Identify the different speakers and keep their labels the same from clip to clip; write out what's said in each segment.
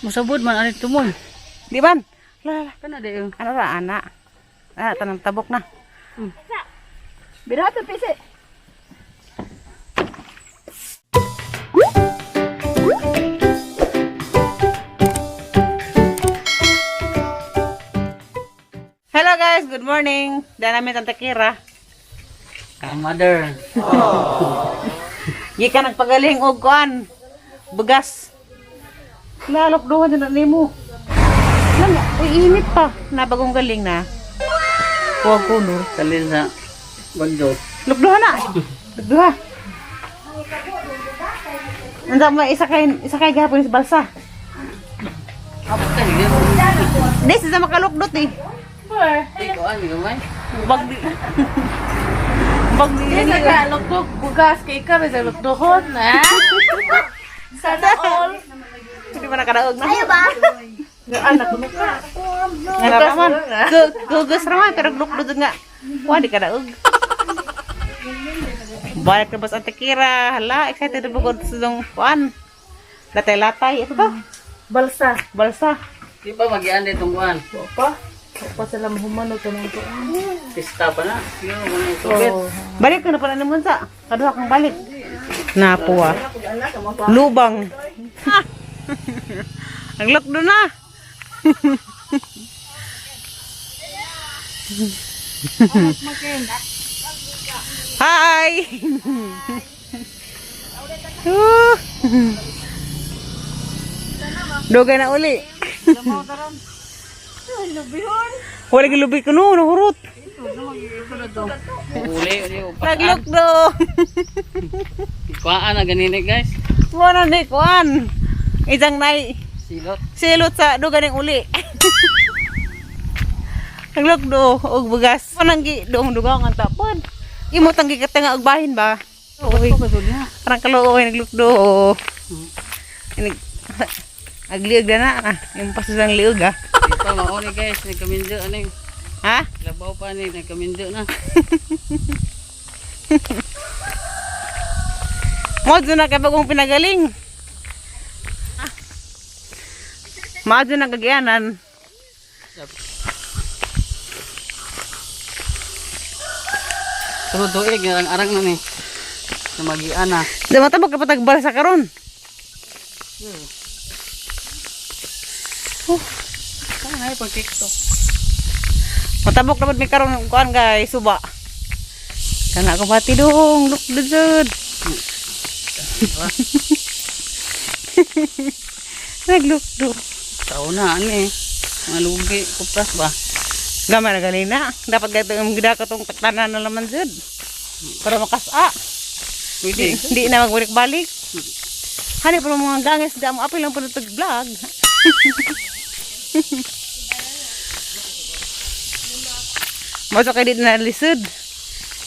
Speaker 1: Masabod man ani tumoy.
Speaker 2: Di ban? La la.
Speaker 1: Kana di.
Speaker 2: Ano ra ana? Ah, tanang tabok na.
Speaker 3: Birato pisi.
Speaker 2: Hello guys, good morning. Dahil namin Tante Kira.
Speaker 1: Ka mother.
Speaker 2: Gikan nagpagaling og kuan. Bugas. Lalok duha na nimo. Lan, uy, init pa. Nabagong galing na. Huwag ko, no.
Speaker 1: Salin sa bando.
Speaker 2: Lukduha na. Lukduha. Nanda mo isa kay gahapon sa balsa.
Speaker 1: Apa ka ni?
Speaker 2: This is a makalukdot eh.
Speaker 1: Di ko ani gamay.
Speaker 2: Bag Bag
Speaker 3: Sa ka lukdok bugas kay ka sa lukdohon na. Sana all.
Speaker 2: Hindi ba nakadaog na? Ayo ba? Anak mo ka. Nga raman. Gugus raman pero lukdot nga. Wa di kadaog. Balik na ba sa Kira? Hala, excited na bukod sa dong kuan. Latay-latay. Ito ba?
Speaker 3: Balsa.
Speaker 2: Balsa.
Speaker 1: Di pa magian ditong kuan.
Speaker 3: Pa. Pa sila mahumano tanong to.
Speaker 1: Pista pa na. Yo man tubit.
Speaker 2: Balik ka na pala naman sa. Kaduha kang balik. Napuwa. Lubang. Naglok doon na. Hi! Woo! Dugay na uli. Wala gilubi ko no, nahurot.
Speaker 1: Uli uli.
Speaker 2: Naglok do.
Speaker 1: Kuan na ganini guys.
Speaker 2: Mo na ni kuan. Isang nay
Speaker 1: Silot.
Speaker 2: silot sa duga ning uli. Naglok do og bugas. Panang gi doong dugang ang tapon. Imo tang gikatanga og bahin ba? Uy, parang kaluoy naglok do. Nag Agliog na na. Ah. Yung pasusang liog ah.
Speaker 1: Di pa mao ni guys, nagkamindo ani.
Speaker 2: Ha?
Speaker 1: Labaw pa ni nagkamindo na.
Speaker 2: Mo na kay bagong pinagaling. Ah. Maadyo na kagyanan.
Speaker 1: Sunod tuig arang-arang na ni. Sa magian na.
Speaker 2: Di matabog ka patag sa karon.
Speaker 1: Ay, pag TikTok.
Speaker 2: Matabok naman may karon kuan guys, suba. Kana ko pati dong, look the jud. Nagluk do.
Speaker 1: Tao na ani. Mga lugi kupras ba?
Speaker 2: Gamay na galina. Dapat gato ang gida ko tong taktanan na laman jud. Para makasa.
Speaker 1: Pwede.
Speaker 2: Hindi na magbalik-balik. Hani pa mga ganges da mo apil lang po tag vlog. Mo kay di na lisod.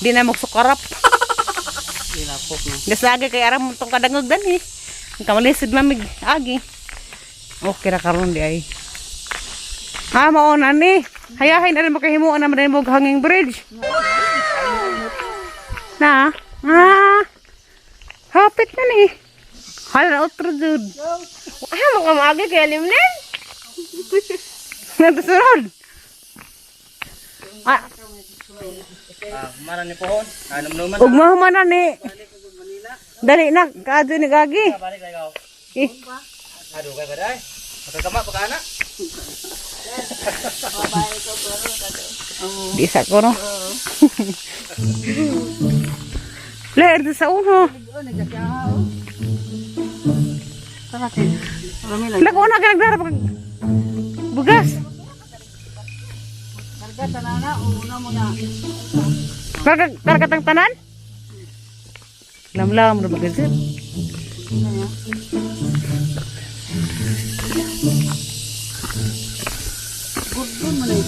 Speaker 2: Di na magsukarap.
Speaker 1: Di lapok na.
Speaker 2: Das lagi kay aram tong kadangog dan eh. Ang kamalisod mamig agi. Okay ra karon di ay. Ah, mao na ni. Hayahin na rin makahimuan naman din mo hanging bridge. Na. Ah. Hapit na ni. Hala na otro dude.
Speaker 3: Ah, mukhang maagi kay limlim.
Speaker 2: Natusunod. Ah,
Speaker 1: Ah, mara ni pohon. Anom naman.
Speaker 2: ugma man na ni. Dali na, kaadto ni gagi.
Speaker 1: Balik lagi kau.
Speaker 2: Eh,
Speaker 1: Aduh, kay baday. Makakama pa ka na.
Speaker 2: di sa ko no. Leer sa uno.
Speaker 1: Tara kay. Marami lang.
Speaker 2: Naguna ka nagdara pag bugas.
Speaker 1: Karga tanana una mo na.
Speaker 2: Karga karga tang tanan. Lamlam ra bagazit.
Speaker 1: Good man eh.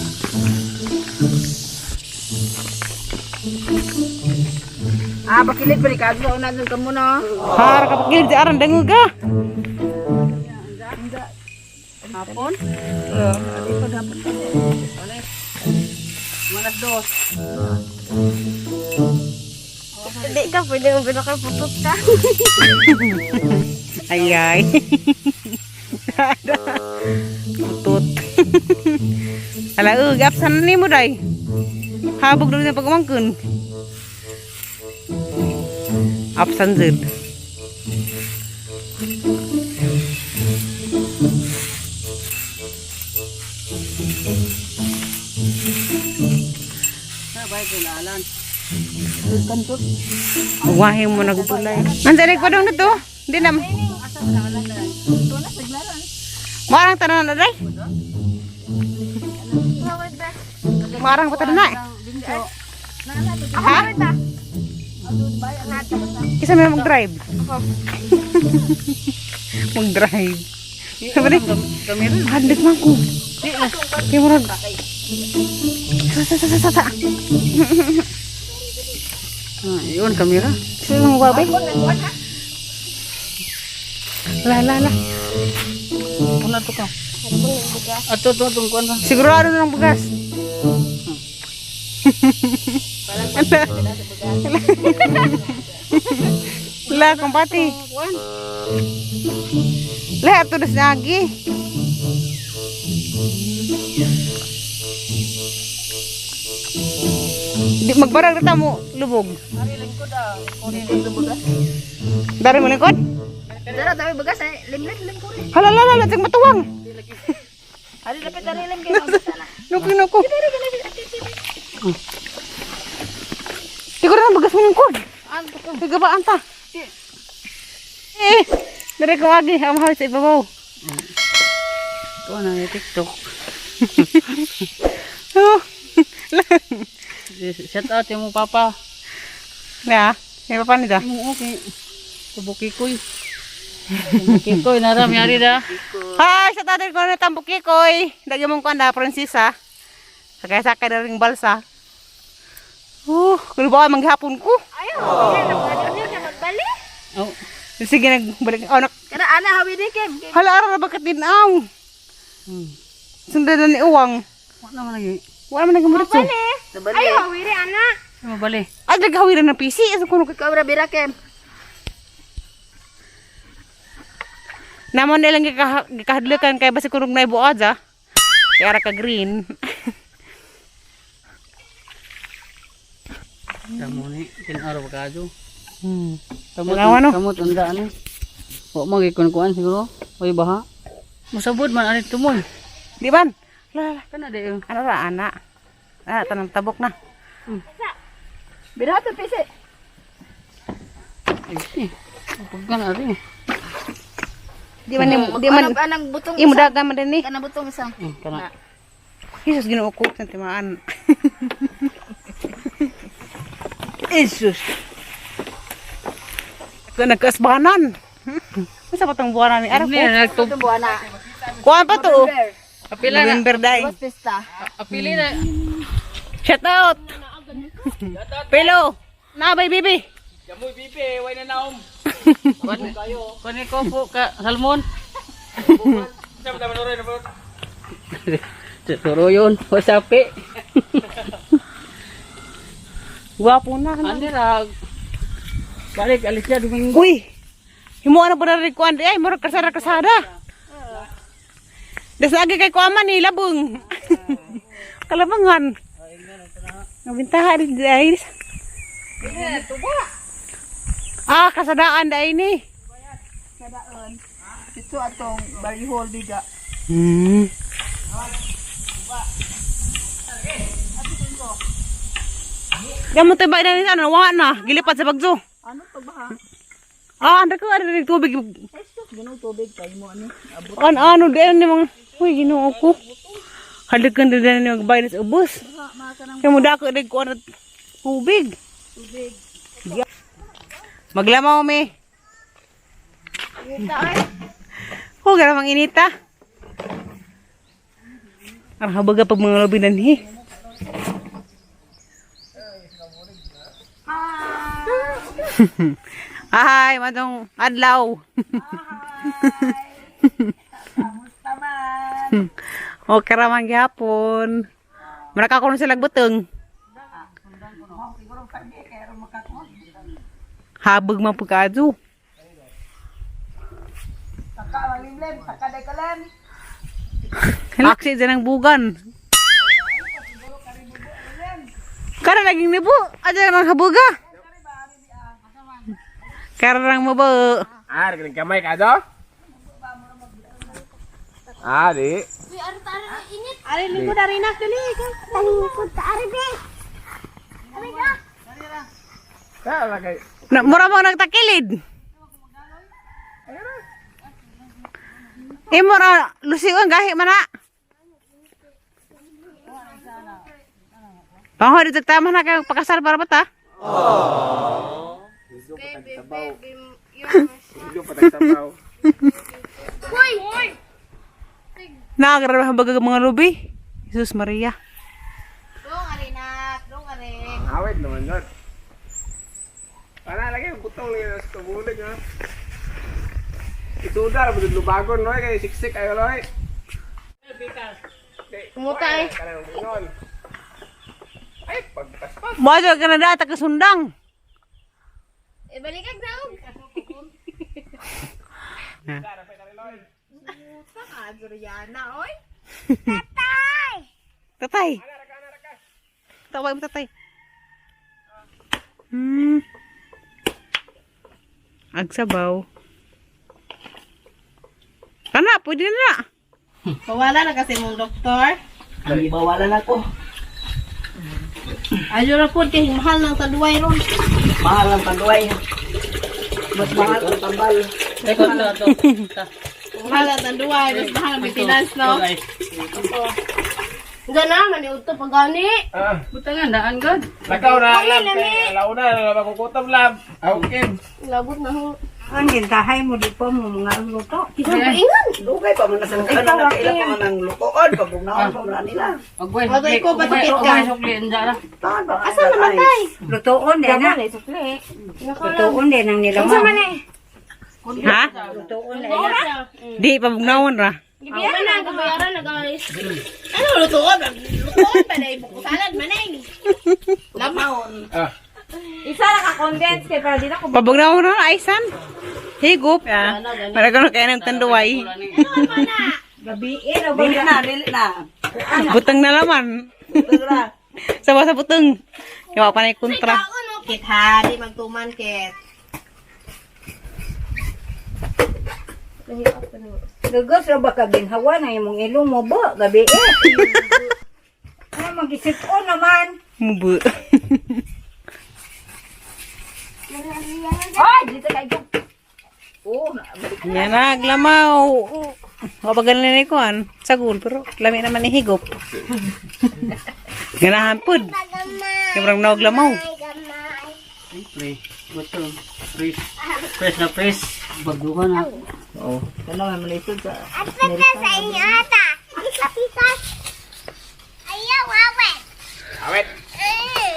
Speaker 3: Ah, pakilit pa rin ka. Una dun ka muna.
Speaker 2: Har ka pakil di aran dangog ka.
Speaker 1: Hapon? Malas dos.
Speaker 3: Hindi ka, pwede mo binakaputot ka.
Speaker 2: Ay ay. Tut. Ala, gapsan ni mo day. Habog na rin pagumangkon. Apsan zud.
Speaker 1: Sabay ko laalan.
Speaker 2: Wahin mo nagpulay. Nandiyan ko dong nito. Hindi na. Marang tanan na day. Marang pa tanan na. Ha? Kisa may mag-drive. Mag-drive. Sabi ni,
Speaker 1: Kamera.
Speaker 2: handig man ko. Kaya murag. Sa sa sa sa sa.
Speaker 1: Ah, yun kamera.
Speaker 2: Sa mga babay. La la la.
Speaker 1: Wala to ka. Ato to tong kuan ba?
Speaker 2: Sigurado na ng bugas. La, kumpati. La, ato na sinagi. Di, magbarag na tamo, lubog. Dari mo lingkod?
Speaker 3: Dara dami bagas eh. Limlit lim ko rin.
Speaker 2: Hala, hala, hala, ting matuwang.
Speaker 3: Ari lapit ari lim kay magbasa na.
Speaker 2: Nuko, nuko. Di ko na bagas mo lingkod. Nagabaan ta. Eh, dari ko agi, ang mahal sa ibabaw.
Speaker 1: Kuan na TikTok.
Speaker 2: Oh.
Speaker 1: Shout out mo papa.
Speaker 2: Ya, may papa nida.
Speaker 1: Mo okay. Tubuki koy. Tubuki koy nara miyari da.
Speaker 2: Hi, sa tatay ko na tambuki koy. Dagi mong kuan da, prinsesa. Sakay-sakay na ring balsa. Kulo ba manghapon ko?
Speaker 3: Ayo, okay, magbalik.
Speaker 1: Oh.
Speaker 2: Sige, nagbalik. Oh, nak
Speaker 3: Kana ana hawi di kem.
Speaker 2: hala ara ra bakit din aw. Sundan na ni uwang.
Speaker 1: Wala man lagi.
Speaker 2: Wala man nagmuritso.
Speaker 3: Ayo hawi ri ana.
Speaker 1: Mabali.
Speaker 2: Ay, naghawiran ng PC. Asa kuno
Speaker 3: Ikaw ra bira kem.
Speaker 2: Namon nilang gikahadlukan kay basi kunog na ibuod ah. Kay ara ka green.
Speaker 1: Tamo ni kinaro ba kadyo. Kamot,
Speaker 2: Dalawa, no?
Speaker 1: kamot unda ani. Wa mo gikon kuan siguro. Oy baha. Musabod man ani tumoy.
Speaker 2: Di ban? La, la, la.
Speaker 1: Kana di. Eh.
Speaker 2: Ano ra ana? Ah, tanang tabok na.
Speaker 3: Bira to pisi.
Speaker 1: Ay, pagkan ari.
Speaker 2: Di man di man
Speaker 3: Anang butong
Speaker 2: imo dagan man din ni.
Speaker 3: Kana butong isa.
Speaker 1: Kana.
Speaker 2: Jesus Ginoo ko sa timaan.
Speaker 1: Jesus.
Speaker 2: Ka nagkaasbanan. Masa patang buwanan ni ara
Speaker 1: Ni
Speaker 2: ko.
Speaker 1: nagtub.
Speaker 3: Buwana.
Speaker 2: Kuan pa to.
Speaker 1: Apila na.
Speaker 2: November day.
Speaker 3: Pista.
Speaker 1: Apili na.
Speaker 2: Shout out. Pelo. Nabay bibi.
Speaker 1: Jamoy bibi, way na naom. Kuan ko po ka salmon. Turo yun, wasapi.
Speaker 2: Gwapo na.
Speaker 1: Ani ra. Balik alis na Domingo.
Speaker 2: Uy. Himuan na po na rin kuan di ay murag kasara kasada. Das lagi kay kuan man ni labong. Kalabangan. Nabintaha din di ay. Ah, kasadaan di ay ni.
Speaker 3: Kadaan. Ito atong barihol biga.
Speaker 2: Gamot tayo ba na nito? Ano, wa na. Gilipat sa bagzo.
Speaker 3: Ano pa ba?
Speaker 2: Ah, anda ko, ano rin tubig.
Speaker 3: Jesus, ganun tubig kay mo ano. Abot.
Speaker 2: Ano, ano, di ano ni mga, uy, ginoo ko. Halikan din na ni magbayad sa ubos. Kaya mo dako, di ko ano, tubig.
Speaker 3: Tubig.
Speaker 2: Yeah. Maglamaw, me.
Speaker 3: Inita ay.
Speaker 2: Oh, garamang inita. Ang habaga pag mga labi nanhi. Hi, madong adlaw.
Speaker 3: Kamusta man?
Speaker 2: Okay ra man gihapon. Maraka ko sila butong. Habag man pagkadyo. Aksi dyan ang bugan. Kara naging nibo. Aja nang habuga. Kara nang mabo.
Speaker 4: Ah, naging kamay ka do? Ah, di.
Speaker 3: Ari lingkod ari nak dali.
Speaker 5: Lingkod ta ari be. Ari ka.
Speaker 4: Tara kay.
Speaker 2: Na, mura mo nagtakilid. Imo ra lusion gahi man na. Pangoy dito tama na kayo pakasal para bata.
Speaker 4: Medyo patagtabaw.
Speaker 5: Hoy.
Speaker 2: Nakagrabe ang bagag mga lubi. Jesus Maria.
Speaker 3: Dong ari nak, dong ari.
Speaker 4: Ang awit naman yun. Para lagi butong lagi sa tubulig ha. Ituda ra budud lubagon no kay siksik ayo loy.
Speaker 3: Kumuta eh.
Speaker 4: Kanang bungon. Ay, pagpaspas.
Speaker 2: Moadto ka na data kasundang.
Speaker 3: Eh balikag na og.
Speaker 2: Tatay. Tawag mo tatay. Agsabaw. Kana, pwede na.
Speaker 3: Pawala na kasi mong doktor.
Speaker 1: Ang ibawalan ako.
Speaker 3: Ayo ra pud kay mahal ng taduay ron.
Speaker 1: Mahal ang tanduay. Mas mahal ang tambal. Teka, ito, ito.
Speaker 3: Mahal ang tanduay, mas mahal ang maintenance no. Gana man udto pagani.
Speaker 4: Ah,
Speaker 1: Butangan, daan god.
Speaker 4: lakaw na lab kay alauna na makukutom lab. Okay.
Speaker 3: Labot na ho.
Speaker 6: Ang gintahay mo di pa mo mga luto.
Speaker 3: Ingan.
Speaker 6: Dugay pa man na sa kanan na kaila pa man ang lutoon, pabugnaon pa man nila.
Speaker 1: Agway,
Speaker 3: Ato, ikaw ba sakit ka?
Speaker 1: Agway, sukli, ang dara.
Speaker 6: Taan ba? Asa namatay? Lutoon din na. Lutoon din ang nila.
Speaker 3: Unsa man eh?
Speaker 2: Ha?
Speaker 6: Lutoon din.
Speaker 2: Di, pabugnawon ra.
Speaker 3: Gibayaran na, gibayaran na guys. Ano lutuon? Lutuon pa na ibuko salad man eh. Lamon.
Speaker 4: Ah,
Speaker 6: Isa ra ka condense kay para di na ko
Speaker 2: Pabugnawon ra, aisan. Higup. Para kano kaya ng tanduay.
Speaker 6: gabi eh dili na dili na.
Speaker 2: Butang na laman. Sawa sa butang. Yawa pa na yung kontra.
Speaker 3: Kit ha, di magtuman kit.
Speaker 6: Lugos ra ba ka ginhawa na imong ilong mo ba gabi eh. Ano magisip-on naman.
Speaker 2: Mubu.
Speaker 6: Ay, dito kay Oh,
Speaker 2: Yan na, glamaw. Mapagal na ni Kuan. Sagol, pero lami naman ni Higop. Ganahan pud. Sobrang naog lamaw.
Speaker 1: Pre, buto. Fresh. Fresh na fresh. Baguhan na.
Speaker 4: Oo.
Speaker 6: Ano man ito sa
Speaker 5: Asa ka sa inyo ata? Isa pitas. Ayaw, awet.
Speaker 4: Awit.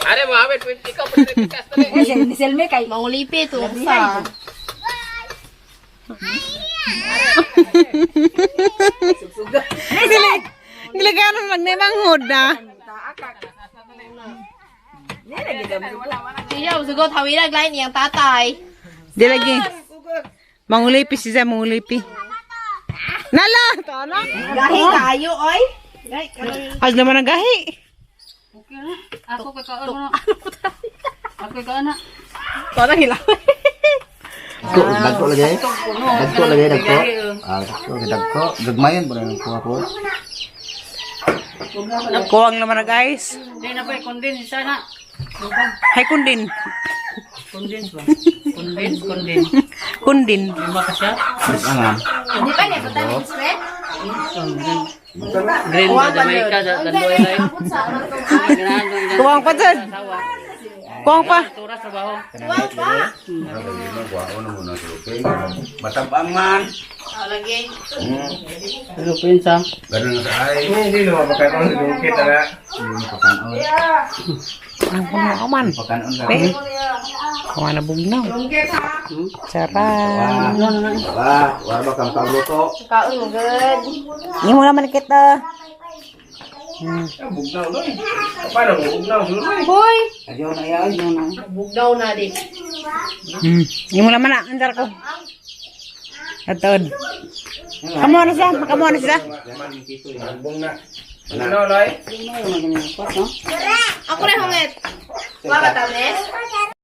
Speaker 4: Are mo awit, ikaw pa rin pikas dali.
Speaker 6: Eh, ni Selme kay
Speaker 3: Mangulipi to sa.
Speaker 2: Dili. Gilaganan lang ni manghod na.
Speaker 3: Siya sugot hawirag lain iyang tatay.
Speaker 2: Di lagi. Mangulipi siya, mangulipi. Nala! Tana!
Speaker 3: Gahi kayo oy.
Speaker 2: Ag naman ang gahi.
Speaker 1: Okay na. Ako kay kaon mo na. Ako kay kaon na.
Speaker 3: Parang hila.
Speaker 7: Dagko, dagko lagi. Dagko lagi, dagko. Ah, dagko, dagko. Gagmayan ba rin kuha ko?
Speaker 2: Kuwang naman na guys.
Speaker 1: Hindi na pa, condense isa na.
Speaker 2: Hay kundin.
Speaker 1: Condense ba? Condense, condense.
Speaker 2: Kundin.
Speaker 1: Lima ka siya.
Speaker 7: Ano?
Speaker 3: Di ba niya patan sweat?
Speaker 1: Green ba, Jamaica, tanduay na yun.
Speaker 2: Kuwang pa dyan. Kuwang pa.
Speaker 1: Turas trabaho.
Speaker 3: Wow pa.
Speaker 7: Matabang man.
Speaker 3: Lagi.
Speaker 1: Ano pinsa?
Speaker 7: Ganun na sa ay.
Speaker 4: Hindi naman pagkaon sa dungkit ana.
Speaker 7: Hindi pakanon.
Speaker 2: Ang kumaman.
Speaker 7: Pakanon lang.
Speaker 2: Eh. Kuha na bugnaw. Sarap.
Speaker 7: Wah, wah ba kang pagluto?
Speaker 3: Kaon mo good.
Speaker 2: Imo naman kita.
Speaker 4: Ah, bugnaw doy. Paano mo bugnaw sulod?
Speaker 3: Hoy,
Speaker 7: Ayaw na yan.
Speaker 3: bugnaw na di.
Speaker 2: Imo naman na. Andar ko. Atod. Kamo na siya, kamo na siya.
Speaker 4: Ano, Loy?
Speaker 3: Ako na hungit. Wala ba tamis?